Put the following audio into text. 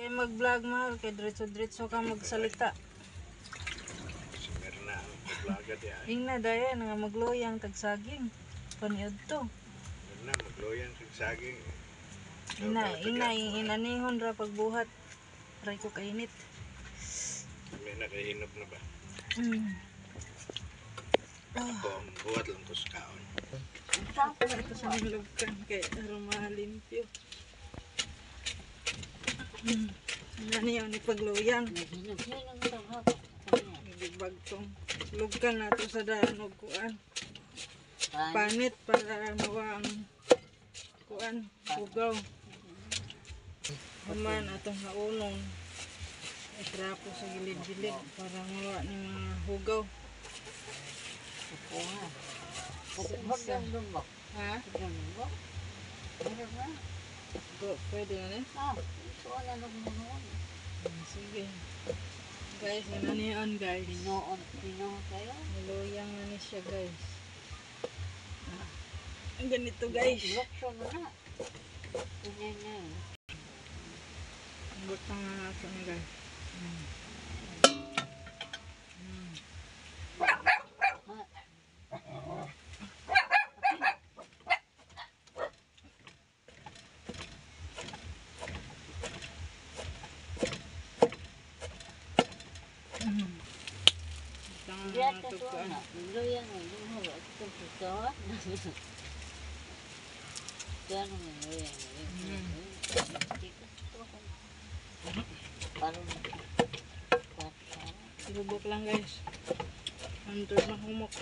Kay mag-vlog, mahal, kay diretso-diretso ka magsalita. Si Mirna ang vlogger diya. Ingna dayan nga magluyang tagsaging. Paniud to. Mirna magloyan sig saging. Ina, ina, inanihon ra pagbuhat. Aray ko kainit. May nakahinop na ba? Mm. Ako, ang buhat lang ko sa kaon. Ito sa nilugkan kay aron malimpyo. Ano ni pagluyang. Bagtong lugkan nato sa daan og kuan. Panit para mawa ang kuan, hugaw. Human atong haunong itrapo sa gilid-gilid para mawa ni mga hugaw. Ha? Go, pwede na ni? Sige. Guys, yun na yun, guys. Niluyang na ni siya, guys. Ah, ang ganito, guys. Ang butang na nato ni, guys. Butang na nato kuan. Lubok lang, guys. Antod na humok.